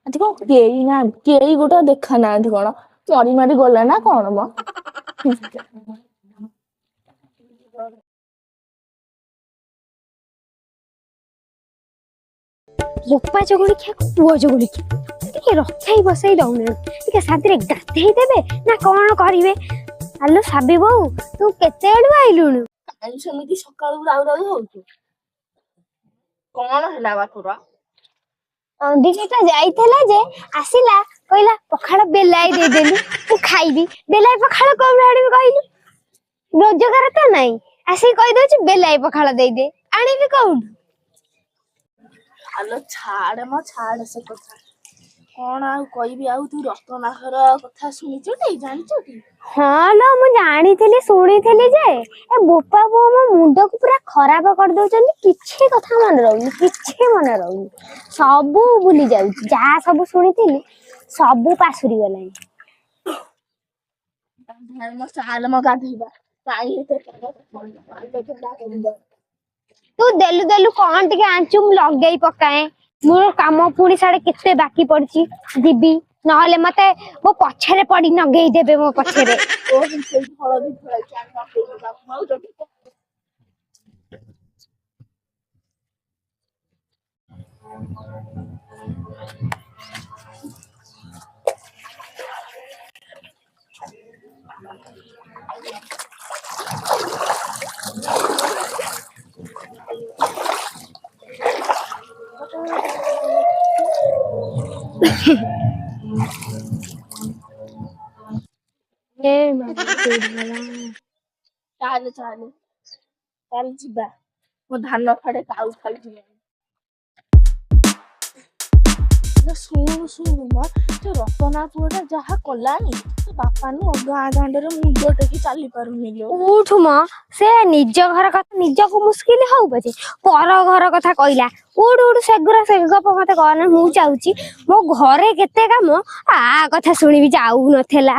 ଆଜି କଣ କେହି ନାହାନ୍ତି, କେହି ଗୋଟେ ଦେଖା ନାହାନ୍ତି, କଣ ମରି ମାରି ଗଲା ନା କଣ ମ? ବୋପା ଚଗୁଳି ଖିଆକୁ ପୁଅ ଚଗୁଳି ଖିଆ, ଟିକେ ରଖେଇ ବସେଇ ଦଉନାହାନ୍ତି। ଟିକେ ଶାନ୍ତିରେ ଗାଧେଇ ଦେବେ ନା କଣ କରିବେ? ଆଲୋ ସାବି ବୋଉ, ତୁ କେତେ ଆଡୁ ଆଇଲୁଣୁ? କାଇଁ ସେମିତି ସକାଳୁ ରାଉ ରାଉ ହଉଛୁ? କଣ ହେଲା ବା ତୋର? ଅଣ୍ଡିଟା ଯାଇଥିଲା ଯେ ଆସିଲା, କହିଲା ପଖାଳ ବେଲାଏ ଦେଇଦେଲୁ ମୁଁ ଖାଇବି। ବେଲାଏ ପଖାଳ କୋଉଠୁ ଆଣିବି କହିଲୁ? ରୋଜଗାର ତ ନାଇଁ, ଆସିକି କହିଦଉଛି ବେଲାଏ ପଖାଳ ଦେଇଦେ। ଆଣିବି କୋଉଠୁ? ଆଲୋ ଛାଡେ ମ, ଛାଡେ ସେ କଥା। କଣ ଆଉ କହିବି? ଆଉ ତୁ ରତନା ଘର କଥା ଶୁଣିଛୁ ଟି, ଜାଣିଛୁ ଟି? ହଁ ଲୋ, ମୁଁ ଜାଣିଥିଲି, ଶୁଣିଥିଲି ଯେ ଏ ବୋପା ପୁଅ ମୋ ମୁଣ୍ଡକୁ ପୁରା ଖରାପ କରିଦଉଛନ୍ତି। କିଛି କଥା ମନେ ରହୁନି, କିଛି ମନେ ରହୁନି, ସବୁ ଭୁଲି ଯାଉଛି। ଯାହା ସବୁ ଶୁଣିଥିଲି ସବୁ ପାଶୁରି ଗଲାଣି। ଚାଲ ମ ଗାଧେଇବା। କାଇଁ ଏତେ ଥଣ୍ଡା କରିବ। ତୁ ଦେଲୁ ଦେଲୁ, କଣ ଟିକେ ଆଣିଛୁ, ମୁଁ ଲଗେଇ ପକାଏ। ମୋର କାମ ପୁଣି ସାଡେ କେତେ ବାକି ପଡିଛି, ଯିବି, ନହେଲେ ମତେ ମୋ ପଛରେ ପଡି ନଗେଇ ଦେବେ ମୋ ପଛରେ। ସେଇଠି ହଳଦୀ ଥୁଆ ହେଇଛି, ଆଣି ଲଗେଇ ଦବା। ଏ ମା, ଚାଲେ ଚାଲେ ଚାଲ ଯିବା, ମୋ ଧାନ ଫାଡେ କାଉ ଖାଇଯିବେ। ଶୁଣୁ ଶୁଣୁ ମ, ସେ ରତନା ପୁଅଟା ଯାହା କଲାଣି, ତା ବାପା ନୁହଁ ଗାଁ ଦାଣ୍ଡରେ ମୁଣ୍ଡ ଟେକି ଚାଲି ପାରୁନି ଲୋ। ଉଠୁ ମ, ସେ ନିଜ ଘର କଥା ନିଜକୁ ମୁସ୍କିଲ ହଉ ପଛେ ପର ଘର କଥା କହିଲା। ଉଠୁ ଉଠୁ, ସେଗୁରା ସେ ଗପ ମତେ କହନା। ମୁଁ ଯାଉଛି, ମୋ ଘରେ କେତେ କାମ। ଆ କଥା ଶୁଣିବି ଯାଉନଥିଲା।